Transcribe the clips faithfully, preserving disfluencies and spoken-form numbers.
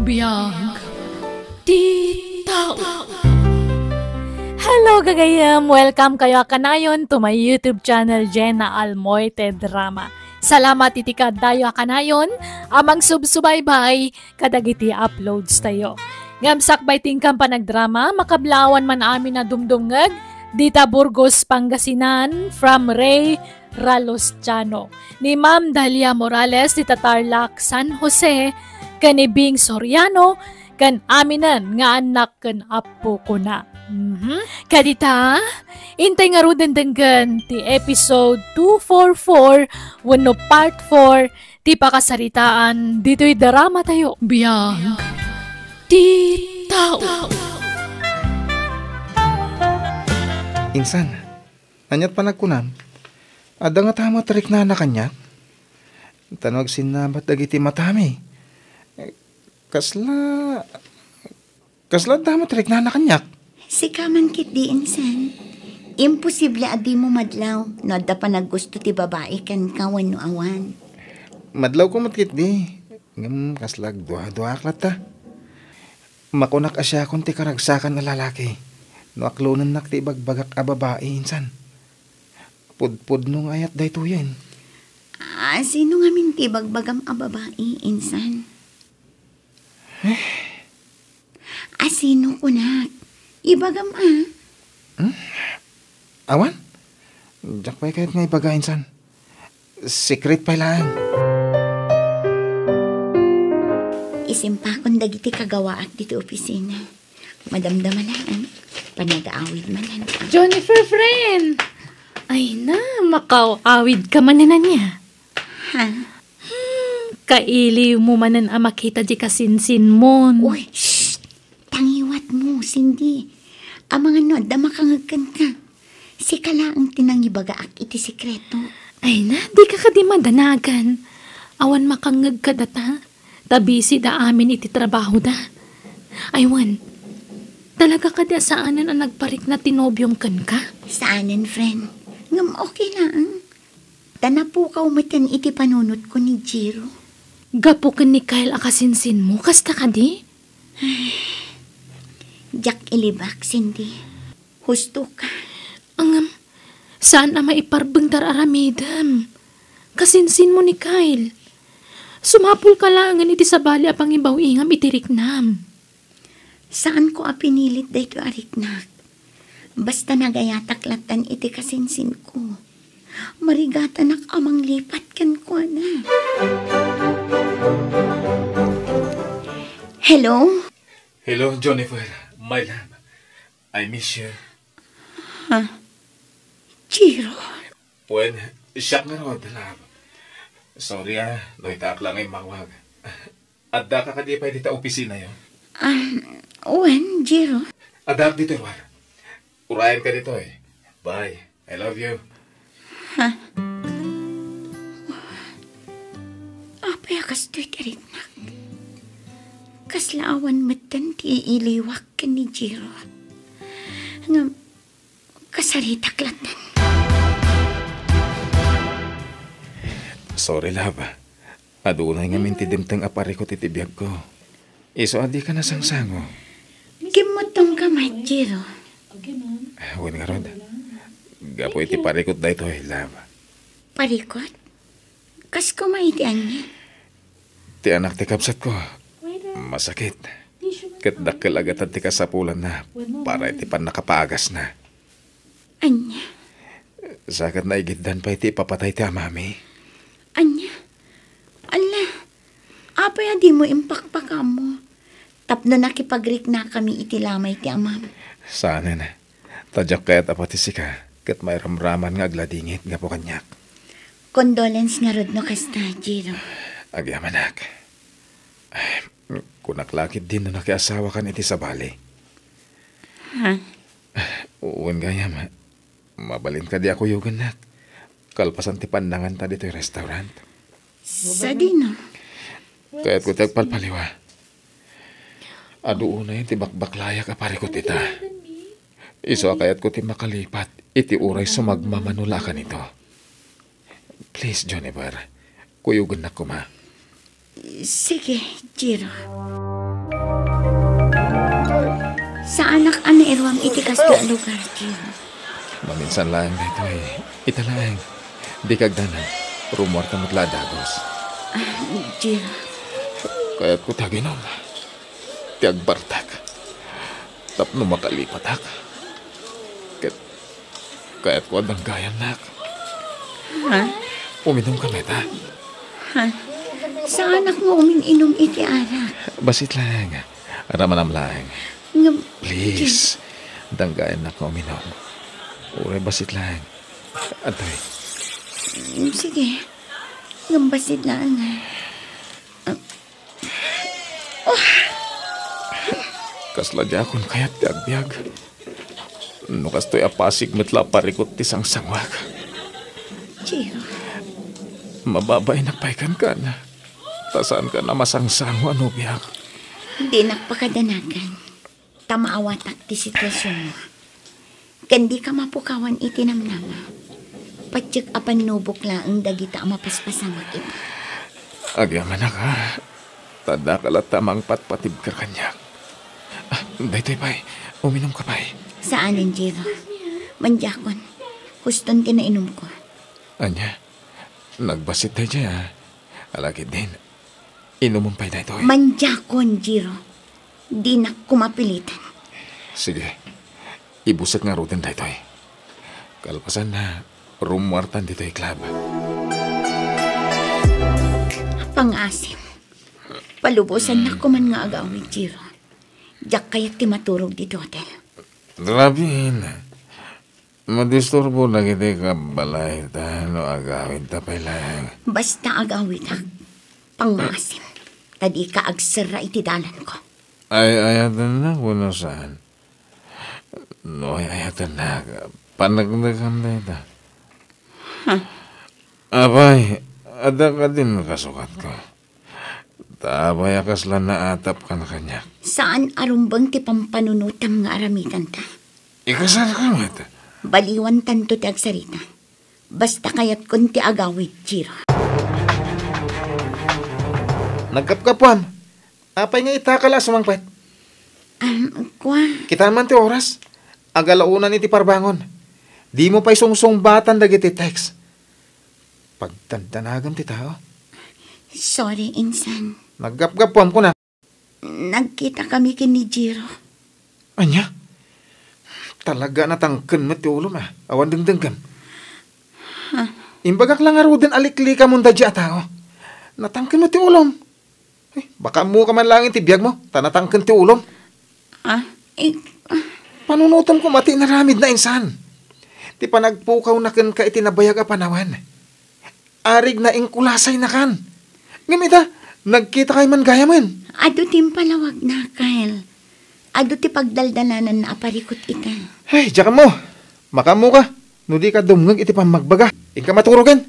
Biag ti tao. Hello, gagayem! Welcome kayo a kanayon to my YouTube channel, Jenna Almoite Drama. Salamat iti kaaddayo a kanayon a magsubsubaybay kadagiti uploads tayo. Ngem sakbay ti inkan panagdrama, makablawan man amin a dumdumngeg dita Burgos, Pangasinan, from Ray Ralostiano, ni Ma'am Dalia Morales dita Tarlac, San Jose, ken ni Bing Soriano, ken aminen nga annak ken appokona. Mhm. Kadita, intay ngaruden denggen ti episode two four four wenno part four ti pakasaritaan ditoy drama tayo. Biag ti tao. Insan, ania't panagkunam? Adda ngata met riknana kaniak? Ta no agsinnabat dagiti matami, kasla, kasla adda met riknana kaniak? Sika man ketdi, insan. Imposible a dimo madlaw no adda panaggusto ti babai kenka wenno awan. Madlawko met ketdi, ngem kasla agduaduaak latta. Makunak a siakon ti karagsakan a lalaki no aklonennak ti ibagbagak a babai, insan. Pudpudno nga ayat daytoyen. Ah, sino ngamin ti ibagbagam a babai, insan? Eh? A sino kunak? Ibagam a. Hmm? Awan? Diak pay kayat nga ibaga, insan. Secret pay laeng. Isimpakon dagiti kagawaak ditoy opisina. Madamdama laeng. Panag-aawid manen. Jennifer, friend! Ay na, makaw-awid ka manen ania? Ha? Hmm, kailiw mo manen a makita di kasinsinmon. Uy, shh! Tangiwat mo, Cindy. Amangan no adda makangeg kenka. Sika laeng ti nangibagaak iti sekreto. Ay na, dika kadi madanagan. Awan makangeg kadata. Ta busy da amin iti trabahoda. Ay wen, talaga kadi a saanen a nagparikna ti nobiom kenka? Saanen, friend. Ngem okay laeng. Ta napukaw meten iti panunotko ni Jiro. Gapu ken ni Kyle a kasinsinmo, kasta kadi? Diak ilibak, Cindy. Husto ka. Ngem, saan a maiparbeng ti ar-aramidem. Kasinsinmo ni Kyle. Sumapulka laengen iti sabali a pangibaw-ingam iti riknam. Saanko a pinilit daytoy a riknak. Basta nagayatak lattan iti kasinsinko. Marigatanak a manglipat kenkuana. Hello? Hello, Jennifer, my love. I miss you. Ha? Jiro? Wen, siak ngarud, love. Sorry, ah, no itaak la nga immawag. Addaka kadi pay dita opisinayo? Ah, wen, Jiro. Addaak ditoy ruar. Urayenka ditoy. Bye. I love you. Ha? Apay a kastoy ti riknak? Kasla awan metten ti iiliwak ken ni Jiro. Ngem, kasaritak latten. Sorry, love. Adunay ngamin ti dimteng a parikut iti biagko. Isu a dika nasangsango. Kimmutongka met, Jiro. Wen ngarud. Gapu iti parikut daytoy, love. Parikut? Kas koma iti ania? Ti anak ti kabsatko. Masakit. Ket dakkel a gatad ti kasapulanna para iti pannakapaagasna. Ania? Sa ket naigiddan pay ti ipapatay ti amami. Ania? Alla, apay a dimo impakpakamo tapno nakipagriknakami iti lamay ti amam? Saanen. Ta diak kayat a pati sika ket mairamraman nga agladingit gapu kaniak. Condolence ngarud no kasta, Jiro. Agyamanak. Kunak la ketdin no nakiasawakan iti sabali. Ha? Wen gayam, mabalin kadi a kuyogennak kalpasan ti pannanganta ditoy restaurant? Sadino? Kayatko ti agpalpaliwa. Adu unay ti bakbaklayak a parikut ita. Isu a kayatko ti makalipat iti uray sumagmamano la a kanito. Please, Jennifer, kuyogennak koma. Sige, Jiro. Saanak a nairuam iti kastoy a lugar, Jiro. Maminsan laeng daytoy. Ita laeng. Dika agdanag. Rummuarta met la a dagus. Ah, Jiro. Kayatko ti aginom. Ti agbartek. Tapno makalipatak. Ket kayatko a danggayannak. Ha? Uminumka met, ha? Ha? Saanak nga umin-inum iti arak. Bassit laeng. Ramanam laeng. Ngem, please, danggayannak nga uminum. Uray bassit laeng. Adtoy. Mm, sige. Ngem bassit laeng. Ah. Oh. Kasla diakon kayat ti agbiag. No kastoy a pasig met la a parikut ti sangsanguak. Jiro. Mababainak pay kenka. Ta saanka a masangsango a nobiak. Dinak pakadanagan, ta maawatak ti situasionmo. Ken dika mapukawan iti namnama. Patiek a pannubok laeng dagita a mapaspasamak ita. Agyamanak, ha? Ta daka latta a mangpatpatibker kaniak. Ah, daytoy pay. Uminumka pay. Saanen, Jiro. Mandiakon. Huston ti nainumko. Ania? Nagbassit daydiay, a. Ala ketdin. Inumem pay daytoy. Mandiakon, Jiro. Dinak koma pilitan. Sige. Ibusek ngaruden daytoy. Kalpasanna, rummuartan ditoy club. Pangaasim. Palubosannak koman nga agawid, Jiro. Diak kayat ti maturog ditoy hotel. Rabin, madisturbo dagiti kabbalayta no agawidta pay laeng. Basta agawidak, pangmaasim, ta dika agserra iti dalanko. Ay-ayatennak wenno saan? No ay-ayatennak, paneknekem dayta. Huh? Apay, adda kadin kasukatko. Ta apay a kasla naatapkan kaniak? Saan a rumbeng ti pampanunotam nga aramidenta. Ikasarka met. Baliwan tanto ti agsarita. Basta kayatkon ti agawid, Jiro. Naggapgapuam. Apay nga itakal a sumangpet? Um, kua. Kitaem man ti oras. Agalaonan iti parbangon. Dimo pay sungsungbatan dagiti text. Pagdandanagem ti tao. Sorry, insan. Naggapgapuam, kuna. Nagkitakami ken ni Jiro. Ania? Talaga a natangken met ti ulom, a. Awan dengdenggem. Huh? Imbagak la ngaruden a liklikamon daydiay a tao. Natangken met ti ulom. Eh, baka ammoka man laeng iti biagmo, ta natangken ti ulom. Ah, eh, ah. Panunotem koma ti inaramidna, insan. Ti panagpukawna kenka iti nabayag a panawen. Arig na ingkulasaynakan. Ngem ita, nagkitakay man gayamen. Adu ti impalawagna, Kyle. Adu ti pagdaldalananna a parikut ita. Ay, diak ammo. Makaammoka, no dika dumngeg iti pammagbaga. Inka maturogen.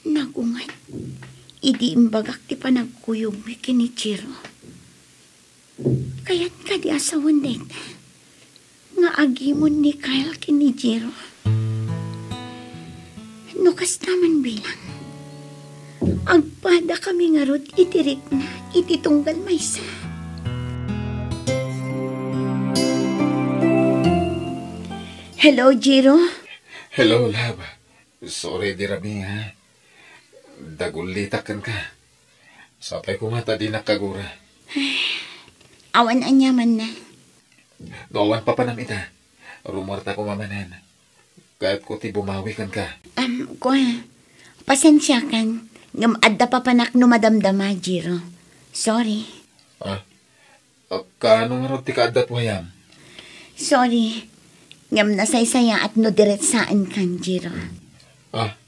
Nagunget, idi imbagak ti panagkuyogmi ken ni Jiro. Kayat kadi a sawen dayta nga agimon ni Kyle ken ni Jiro? No kasta man bilang, agpadakami ngarud iti rikna iti tunggal maysa. Hello, Jiro? Hello, love. Sorry, di rabii, ha? Dagullitak kenka. Sapay koma ta dinak kagura. Awan aniamanna. No awan papanam ita, rummuarta koma manen. Kayatko ti bumawi kenka. Am, kua, pasensiakan, ngem adda papanak no madamdama, Jiro. Sorry. Ah, ah, kaano ngarud ti kaaddat wayam? Sorry, ngem nasaysayaat no diretsaenkan, Jiro. Ah,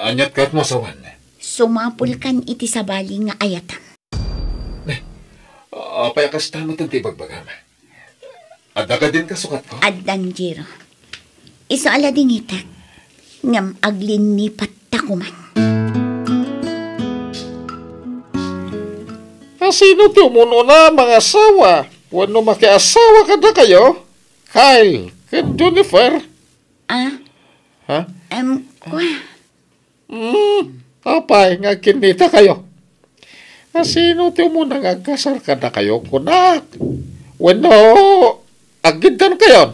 Aniat kayatmo a sawen? Sumapulkan iti sabali nga ayatam. Ne, apay a kasta met ti ibagbagam? Adda kadin kasukatko? Addan, Jiro. Isu a ladingitek, ngem aglinnipatta koman. A sino ti umun-una a mangasawa wenno makiasawa kadakayo? Kyle ken Jennifer? Ah? Ha? Em, kua. Hmm, apay nga agkinnitakayo? Asino ti umuna nga agkasar kadakayo, kunak? Wenno, aggiddankayon?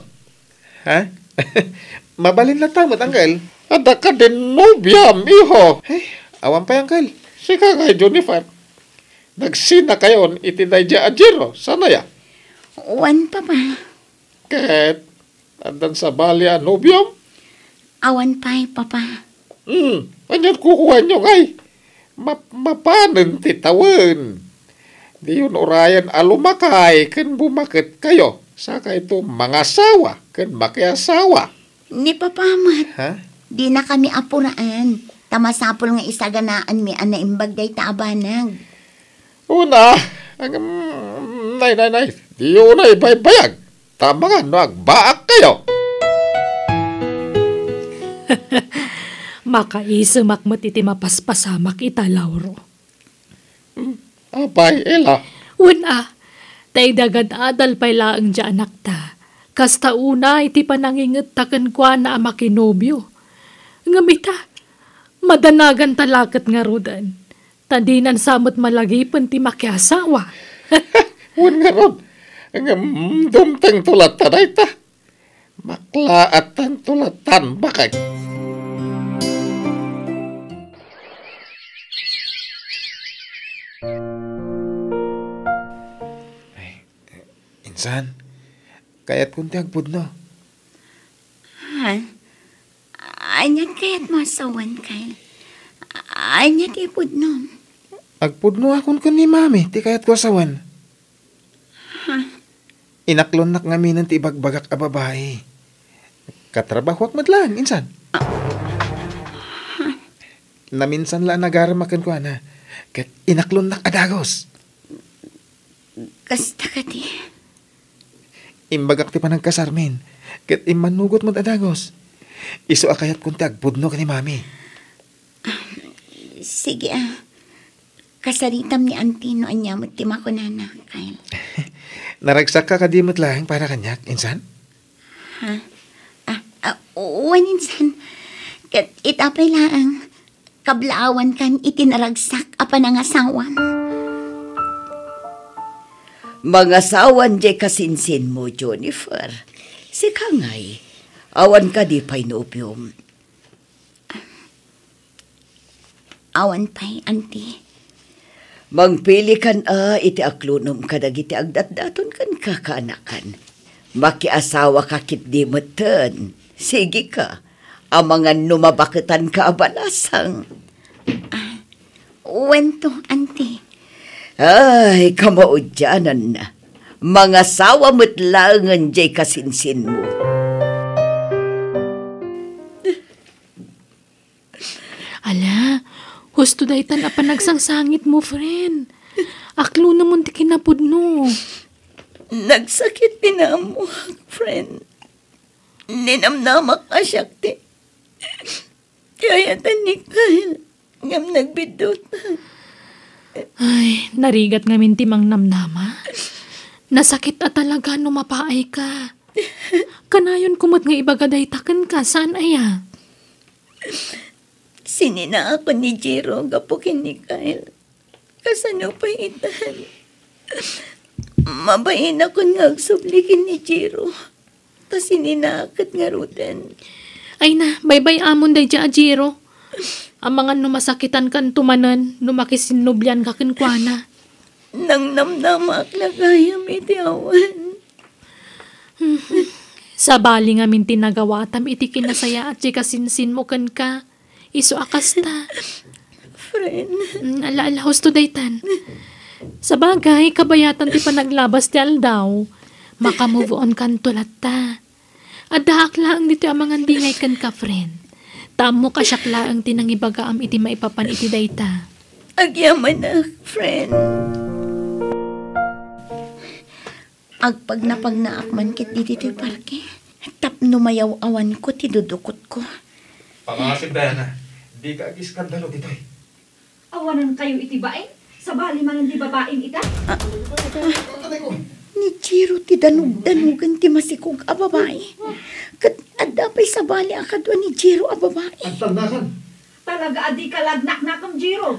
Ha? Mabalin latta met, Uncle. Adda kadin nobiam, iho? Ay, awan pay, Uncle. Sika ngay, Jennifer. Nagsinakayon iti daydiay a Jiro, saan aya? Wen, Papa. Ket addan sabali a nobiom? Awan pay, Papa. Hmm, anian kukuanyo ngay? Map-, mapanen ti tawen. Diyon urayen a lumakay ken bumaketkayo, sakayto mangasawa ken makiasawa. Ni Papa met, ha? Dinakami apuraen, ta masapul nga isaganaanmi a naimbag dayta a banag. Una, ang, nay, nay, nay, diyo unay baybayag. Ta amangan no agbaakkayo. Makaisimak met iti mapaspasamak ita, Lauro. Hmm, apay, Ella? Wen a, ta idi agad-adal pay laeng ti anakta, kasta unay ti panangingetta kenkuana a makinobio. Ngem ita, madanaganta la ket ngaruden. Ta dinan sa met malagipen ti makiasawa. Wen ngarud, ngem dumtengto latta dayta. Maklaattanto lattan bakay. Ay, insan, kayatkon ti agpudno. Ha? Ania ti kayatmo a sawen, Kyle? Ania ti ipudnom? Agpudnoakon ken ni Mami ti kayatko a sawen. Ha? Inaklonnak ngaminen ti ibagbagak a babai. Katrabahoak met laeng, insan. Ah. Naminsan la a nagarem a kenkuana, ket inaklonnak a dagus. Kasta kadi? Imbagak ti panagkasarmin, ket immannugot met a dagus. Isu a kayatkon ti agpudno ken ni Mami. Ah, sige, ah. Kasaritam ni Auntie no ania met ti makunana, Kyle. Naragsakka kadi met laeng para kaniak, insan? Ha? Ah, ah, wen, insan. Ket ita pay laeng. Kablaawankan iti naragsak a panangasawam. Mangasawan diay kasinsinmo, Jennifer. Sika ngay, awan kadi pay nobiom? Awan pay, Auntie. Mangpilikan a iti aklonom kadagiti agdatdaton ken kakaanakan. Makiasawaka ketdi metten. Sigika. Amangan no mabaketanka a balasang. Ah, wento, Auntie. Ay, kamaudiananna. Mangasawa met laengen diay kasinsinmo. Ala, husto daytan a panagsangsangitmo, friend. Aklonemon ti kinapudno. Nagsakit ti naammoak, friend. Ninamnamak a siak ti, ti ayatan ni Kyle, ngem nagbiddutan. Ay, narigat ngamin ti mangnamnama. Nasakit a talaga no mapaayka. Kanayonko met nga ibaga dayta kenka, saan aya? Sininaakon ni Jiro gapu ken ni Kyle. Kasano pay itan? Mabainakon nga agsubli ken ni Jiro. Ta sininaak ket ngaruden. Ay na, baybay-amon daydiay a Jiro. Amangan no masakitankanto manen no makisinnublianka kenkuana. Nangnamnamaak la gayam iti awan. Sabali ngamin ti nagawatam iti kinasayaat ti kasinsinmo kenka. Isu a kasta. Friend. Mm, ala, ala, husto daytan. Sabagay, kabayatan ti panaglabas ti aldaw. Maka-move on kanto latta. Addaak laeng ditoy amangan dingay kenka, friend. Ta ammok a siak laeng ti nangibagaam iti maipapan iti dayta. Agyamanak, friend. Agpagnapagnaak man ketdi ditoy parke tapno mayaw-awanko ti dudukotko. Pangasip, Diana, dika agiskandalo ditoy. Awanankayo iti bain? Sabali manen ti babain ita? Ah, ah, ni Jiro ti danugdanugen ti masikog a babai. Ket adda pay sabali a kadua ni Jiro a babai. Agtannakan. Talaga a dika lagnaknakem, Jiro.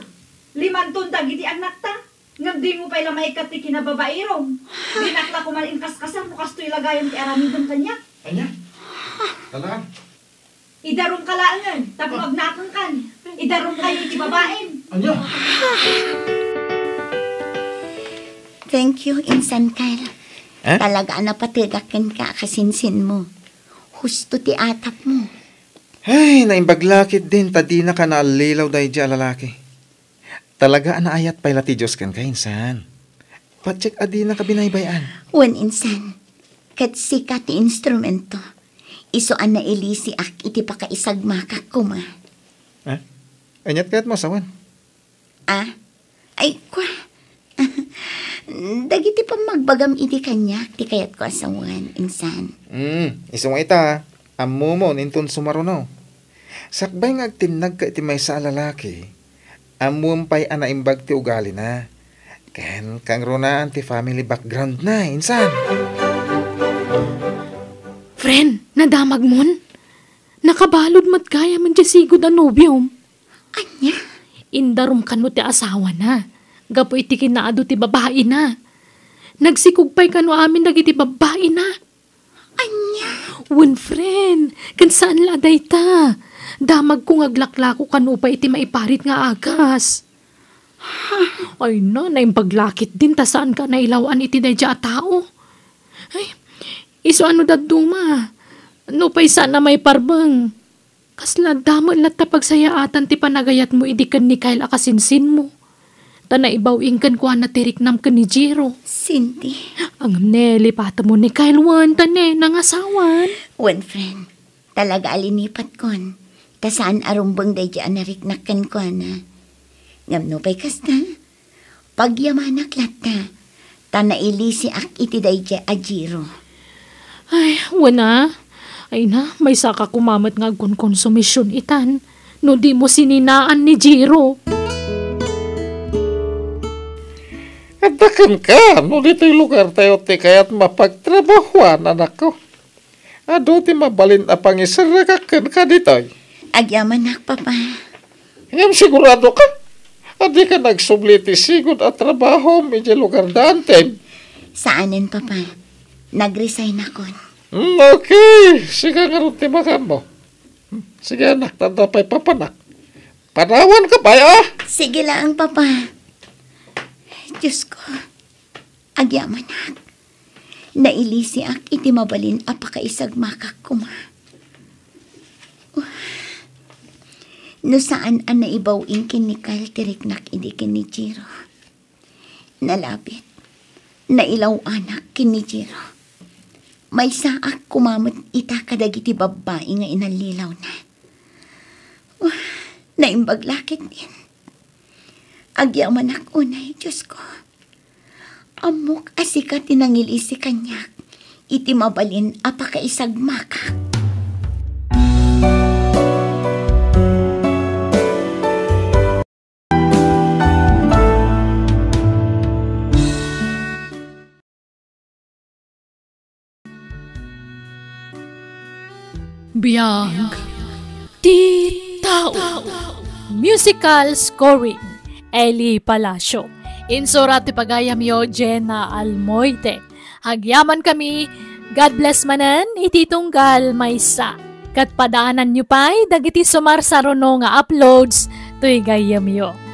Limanton dagiti annakta. Ngem dimo pay la maikkat ti kinababairom. Dinak la koma inkaskasam no kastoy la gayam ti aramidem kaniak. Ania? Talaga? Idarumka laengen, tapno Ah. agnakenkan. Idarumkayo iti babaim. Ania? Thank you, Insan Kyle. Eh? Talaga a napategak kenka a kasinsinmo. Husto ti atapmo. Ay, naimbag la ketdin ta dinaka naallilaw daydi a lalaki. Talaga a naayat pay la ti Dios kenka, Insan. Patiek a dinaka binaybay-an. Wen, Insan, ket sika ti instrumento. Isu a nailisiak iti pakaisagmakak koma. Eh? Aniat kayatmo a sawen? Ah? Ay, kua. Dagiti pammagbagam idi kaniak ti kayatko a sawen, Insan. Hmm, isu nga ita, ammomon inton sumaruno. Sakbay nga agtinnagka iti maysa a lalaki, ammom pay a naimbag ti ugalina. Ken kangrunaan ti family background na, Insan. Friend, nadamagmon? Nakabalud met gayam diay sigud a nobiom. Ania? Indarum kano ti asawana, gapu iti kinaadu ti babaina. Nagsikog pay kano amin dagiti babaina. Ania? Wen, friend, ken saan la a dayta. Damagko nga aglaklako kano pay iti maiparit nga agas. Ay na, naimbag la ketdin ta saanka a nailaw-an iti daydi a tao. Ay, isu a no dadduma, nupay saan a maiparbeng. Kasla damo latta pagsayaatan ti panagayatmo idi ken ni Kyle a kasinsinmo. Ta naibaw-ing kenkuana ti riknam ken ni Jiro. Cindy. Ngem ne, lipatemmo ni Kyle wen, ta ne, nangasawan. Wen, friend. Talaga a linipatkon. Ta saan a rumbeng daydi a nariknak kenkuana. Ngem nupay kasta, pagyamanak latta, ta nailisiak iti daydi a Jiro. Ay, wen a. Ay na, maysaka koma met nga agkonkonsumision itan, no dimo sininaan ni Jiro. Adda kenka, no ditoy lugartayo ti kayat mapagtrabahoan, anakko. Adu ti mabalin a pangiserrekak kenka ditoy. Agyamanak, Papa. Ngem siguradoka a dika nagsubli ti sigud a trabahom idiay lugar da antem? Saanen, Papa. Nag-resignakon. Hmm, okay. Sika ngarud ti makammo. Hmm, sige, anak, tanda pay papanak. Panawanka pay, a? Sige laeng, Papa. Diosko, agyamanak. Nailisiak iti mabalin a pakaisagmakak koma. No saan a naibaw-ing ken ni Kyle ti riknak idi ken ni Jiro. Nalabit, nailaw-anak ken ni Jiro. Maysaak koma met ita kadagiti babbai nga inallilawna. Naimbag la ketdin. Agyamanak unay, Diosko. Ammok a sika ti nangilisi kaniak iti mabalin a pakaisagmakak. Biag ti tao. Musical scoring, Eli Palacio. Insurat ti pagayamyo, Jenna Almoite. Agyamankami, God bless manen iti tunggal maysa. Ket padaananyo pay dagiti sumarsaruno nga uploads toy gayyemyo.